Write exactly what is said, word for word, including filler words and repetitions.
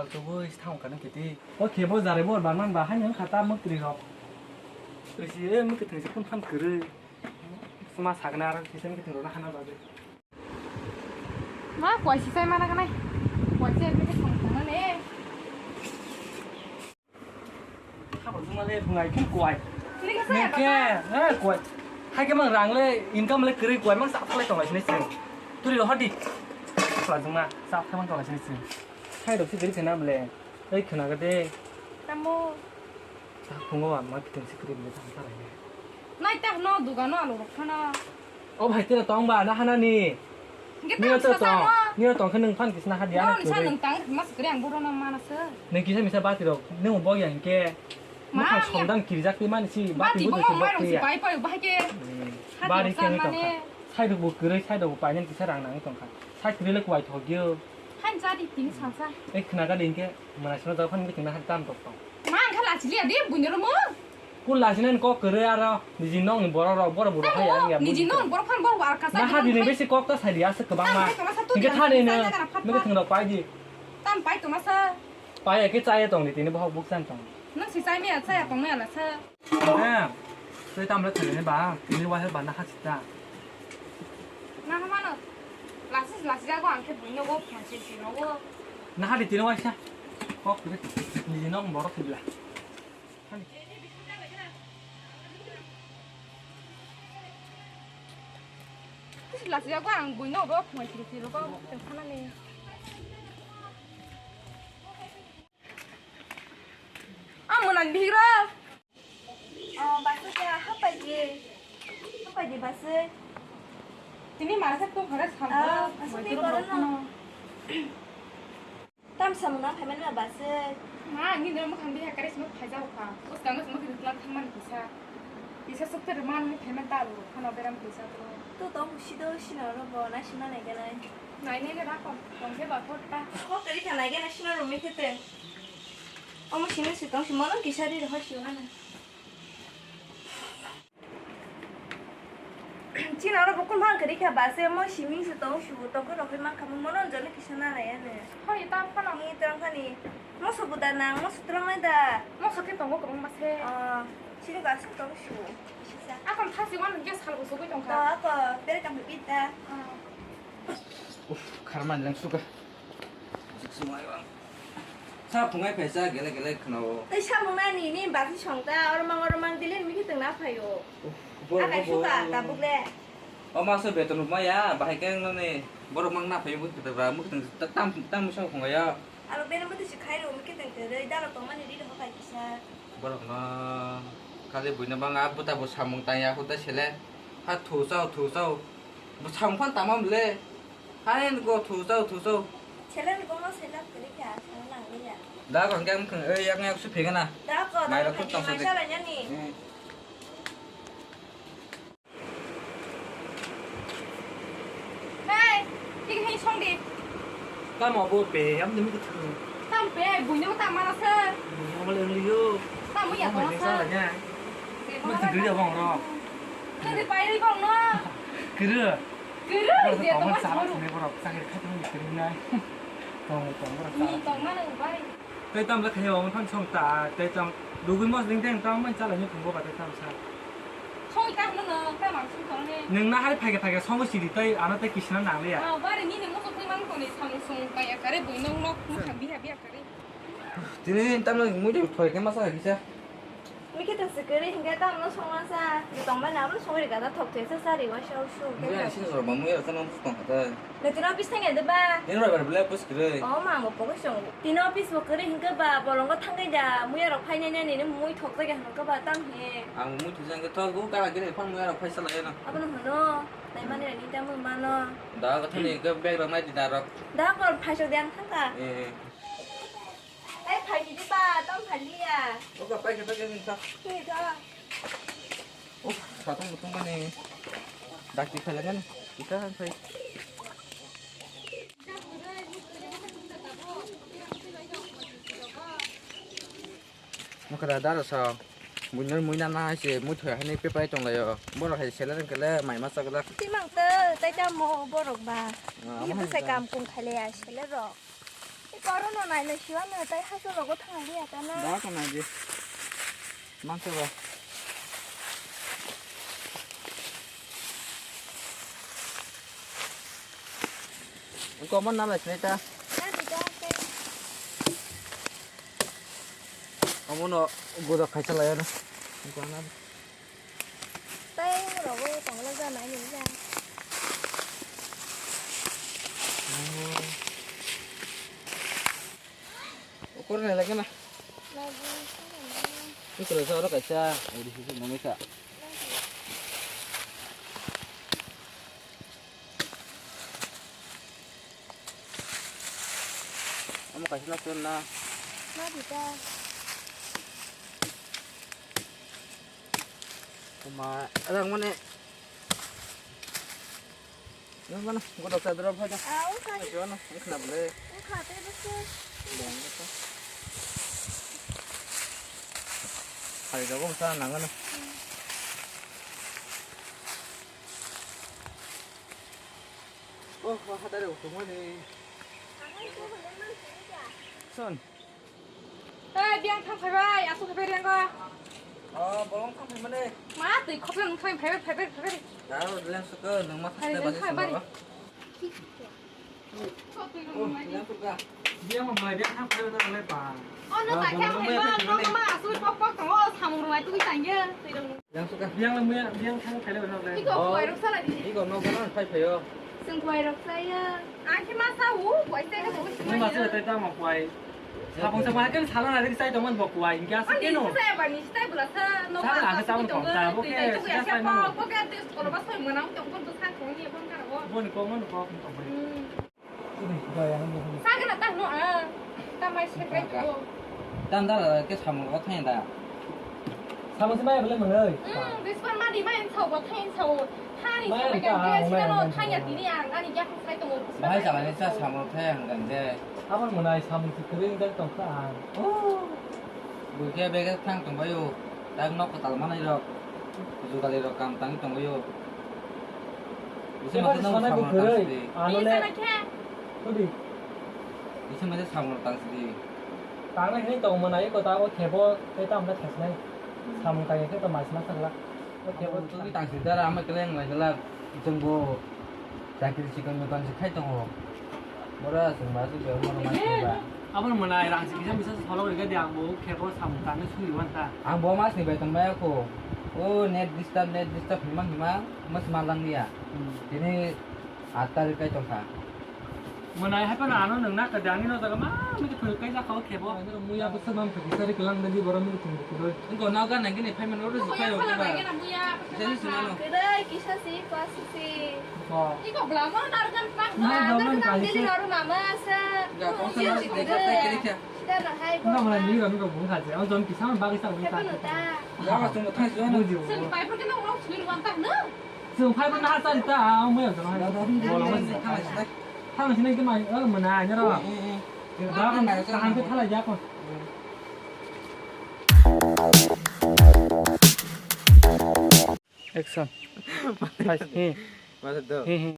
Tubui thang kani kiti. O khebo jare bor bangman ba haino khata mukri rok. Risi e mukri thangsi kun phan kiri. Suma sagna ar kisen kiti rona hana babe. Ma kwai si sai mana kanai. Kwai si admit thang thang ne. Habo juma le bungai kin kwai. Nike, eh kwai. Hai ke mang rang le income le kiri kwai mang sa thale tong lai sini sini. Turi lo hadi. Kla juma sa thang tong lai sini sini. Hai dok si diri kena mle. Ei khwna ga de. Tamo. Ta phungo wa ma kiting si kri mle ta ta rai. Nai ta no duga no alo rok khana. O bhai tira tong ba na hana ni. Nge ta Nio to sa tong. Tamo. Nio tong khe nung phan kisna hadi No ana ni sa kri. Nung tang mas kri ang boro na mana se. Nung kisa misa bati rok. Nung bo yang ke. Ma Mukhang ya. Somdang kirjak ni mani si Bati bati bo budu si mai bok rong si ya. Pai pai bahai ke. Hmm. Hadi Bari rok khe san ni tong mane. Kha. Sai rok bo kwrwi sai rok bo painani kisa rang nangwi tong kha. Sai kwrwi le kwai thok yo. Hain jadi tini salsa. Ek khna ga ding ke mana sino jao phan meeting na hai tam tok tong. Ma ang kha lachili adi bunyoro mo. Kun lachina ni kok kwrwi aro niji nong ni borok rok borok borok hai ang ya. Niji nong borok phan borok ar kasa. Na ha dini besi kok ta sai dia se kwbang ma. Tam pai tongma sa tu Hingke dia, thani sai no. Jaga na phat Mege phat. Thang rok pai di. Tam pai tongma sa. Pai ya ke chaya tong di tini bohok buk chan tong. Nang si chai me ya chaya tong me ala sa. Eh, tei tamle thangni ba, tini waisa ba naha sita. Naha mano, lasis lasis jago ang khe buino go phone se se nogo. Naha di tini waisa. Kok tini, niji nok borok thibla. Hani. Lasis jago ang buino go phone se se nogo, tengkhanani. Ang mwnang bihik rok. Oh, basui khe hapai di. Hapai di basui. Tini mara khe tong khare sal. Ah, basui twi koron no. Tam samung na phaiman ma basui. Ma, ni no mukhang biha kare simo phaijao kha. Us kang simo khe tlang thangman kisa. Kisa sukte man ni phaiman ta ro. Khano beram kisa to. To tong sido sino ro bo na sima nai ganai. Nai nai ne rakon. Tong khe ba khot ta. Khot ri kha nai gana sima ro mi khe te. Omo simi si tong si mono kisa ri rohor si wana. Chini oro bukun bang kari kha base mo simi si tong si tong ko rohor man kha mono jole kisa na lai ane. Hoi ta phano. Ni tong kha ni mo so buda nang mo so tong nai da. Mo so khe tongo kwbang ma se. Ah, chini base tong si. Sisa. Akon thasi wan ge sal bo sugui tong kha. To ako bere kam bit da. Ah. Uf, kharman lang suka. Sa phungai phaisa gele gele khwnao. Tei samung nani ni bati song ta, oro mang oro mang dile ni khe tong na phaio. Abo suka tabuk le. O maso beton rok maya, bahai khe nani borok mang na phaio, mukhe tong ra, mukhe tong tam tam sa phungai ya. Aro bere mukhe si khai ro, mukhe tong te rei dalo tong mani ri ro hai kisa. Borok no khali buino bang a buta bo samung tang ya, huta sele ha thu chao, thu chao. Bo samung phan tama bole. Hai, go thu chao, thu chao. Chele ni bono sela kiri kha, sa lang ya. Da ko hingke ang khang, ei, yang, yang su phega na. Da ko, mai da rok ko, tong sa mai de. Sa la nyani. Hmm. Hey, tik hai song di. Tamo bo be, am demi ko thu. Tam be, buino tam mana sa. Buino mal yang liyo. Tam ya, oh, ko mai sa. Sa la nya. Mo ti gri abang ro. Tadi pai ri bang no. Kiri. Kiri, dia tong mas baru. Ni borok sakit khat ni kiri nai. Tong, tong, borok ni tong mana ubai. Tei tam le khayo, ang phan song ta, tei tam dugui mos ding deng tam man chala ni thung bo ba tei tam sa. Song ta no no, ta mang song tong ne. Nung na hai phai phai song si di tei ano tei kisna nang le ya. Ah, bari ni ni mo so tei mang ko ni samung song ta ya kare bui nong nok mo kham biha biha kare. Tini tam le mui de thoi ke masa kisa. Mikhe tong se kwrwi hinkhe tamo no songma sa. Tongmani abo no songwi rwkha da, thok thwi sa sa rwi uaisa usu. Mui ani sini jorok ba mui rok no tong kha da. Nai tini office thangya de ba? Tini roibar belai office kwrwi. Oh, ma, ang bo pogwi song. Tini office bo kwrwi hinkhe ba, bolongo thangwi da, muya rok phainai nai nini mui thok jagya hwnka ba tang he. Ang mui thok jagya thok, bo kara gini phang muya rok phaisa lai no. Abono hwno, naimani rani tamo mano. Da gathani ke bag rok nai di da rok. Da kor phaisok de ang thangka. Eh. Ai, phaidi ba, tong phaliya. Oka, paikha, paikha, wngkha. Wngkha. Uf, satung butung mani. Dakti khailangani. Ika phai. Nokra daro sa. Buino muina na hai se muithoi hai ni pepai tonglaio. Borok hai seler wngkha le mai ma chakjak. Timang to, tai tamo borok ba. Ah, amo hai bwsai ta. Kam kum khaile ya seler rok. Oro no nai le siya no tai haso logo thang liya ta na. Da ka nai di. Mangsa ba. Ko mon nam lai ta. Na di ta ke. Omo no goda khaisa lai na. Ko na. Tei rogo tongla ja nai ni ja. Okor nai lagi na. Lagi. Ini kalau seorang kaisa, ini sih mau misa. Amo kaisa na chon na. Na di ta. Kuma, rang mane. Rang mane, gua dokter dulu apa aja? Ah, oke. Ayo, na, ini kenapa le? Oke, tapi betul. Hari jago masa nangan. Oh, wah, ada ada utung mana? Son. Eh, biang thang phaibai, asuk phaibai riang ko. Oh, bolong thang phai mane. Ma, twi khopla nung thang phaibai, phaibai, phaibai. Daro lens ko nung ma. Hari thang lens phaibai. Ko twi rung mai. Lens ko. Biang ma mai biang thang phaibai na lai pa. Oh, no, ta kya phaibai, no ma asuk pok pok ko samung rung ai twi tang ye. Twi rung. Yang suka. Yang le muya, yang thang khaile ba nok le. Iko kuai rok sala di. Iko nok sala phai phayo. Sing kuai rok saya. Ang khe ma sa u, kuai sai ka bo. Ni ma sa tai ta ma kuai. Sabong sabong hakan sala na rik sai tongman bo kuai. Ingke asa keno. Ani sai ba ni sai bula sa nok. Sala asa sabong tong sa bo ke. Sai sai ma. Bo ke tes kolo ba soi mona tong kon sa kong ni bon kar bo. Bon ko mon ko tong. Hmm. Sagana tang no, ah. Tamai sekrai ko. Tanda ke samung ko thai da. Samung se mai bole mangai. Hmm, this one madi mai sao ko thai sao. Hari mai samai ka, kan ke mai sino mai thai ya mai. Tini ang ani ya ko sai to mo. Mai chala ni sa samung thai ang kan de. Abang manai samung se kering dan tong ka ang. Oh. Buke bege thang tong bayo. Tak nok kwtal manai rok, jugali rok kam tangwi tongwi o. Bisa masa nang samung tang sidi. Ano le. Kodi. Bisa masa samung tang sidi. Tang nai hini tong manai ko ta o thebo te tam da thasnai. Samung tang ke to mas mas la. O thebo tang sidi dara ama keleng lai la. Jengbo. Chakri chikon mikan se khai tongo. Bora chwng ba se biyang moro mai chwng ba. Aboni mwnai rang se kisa misa se solok rega di ang bo khe bo samung tangwi suri wan ta. Ang bo mas ni bai tong baya kho. O net disturb, net disturb hima hima mas ma lang ya. Hmm. Tini atta ri kai tong kha. Mwnai hai phano ano nwng na ka dangni no jaga ma mi thwi kai ja kho khe bo. Muya bo se mam thwi sari klang dali boro mi thwi. Wngkha, nogo nangkhe ni phaimani oro se phai rok ba. Kwdai kisa si, kwasuk si. Iko bwlamo narwkna twlang. Nai bwlamo narwkna twlang. Daily oro mama sa. Ga kongsa nang si dega tai kiri kya. Sida no hai bo. Nang mana ni ram rok bung kha je. O jon kisa bagwi sa bung kha. Ga ma sung thang si no. Sung pai por ke no rok sui wan tak no. Sung pai por na sa ta. O mo ya ta. Bolo mo. Thang si nai ke mai. O mana nya ro. Ga ma thang ke thala ya ko. Action. Nice. He. Masa do. He, he.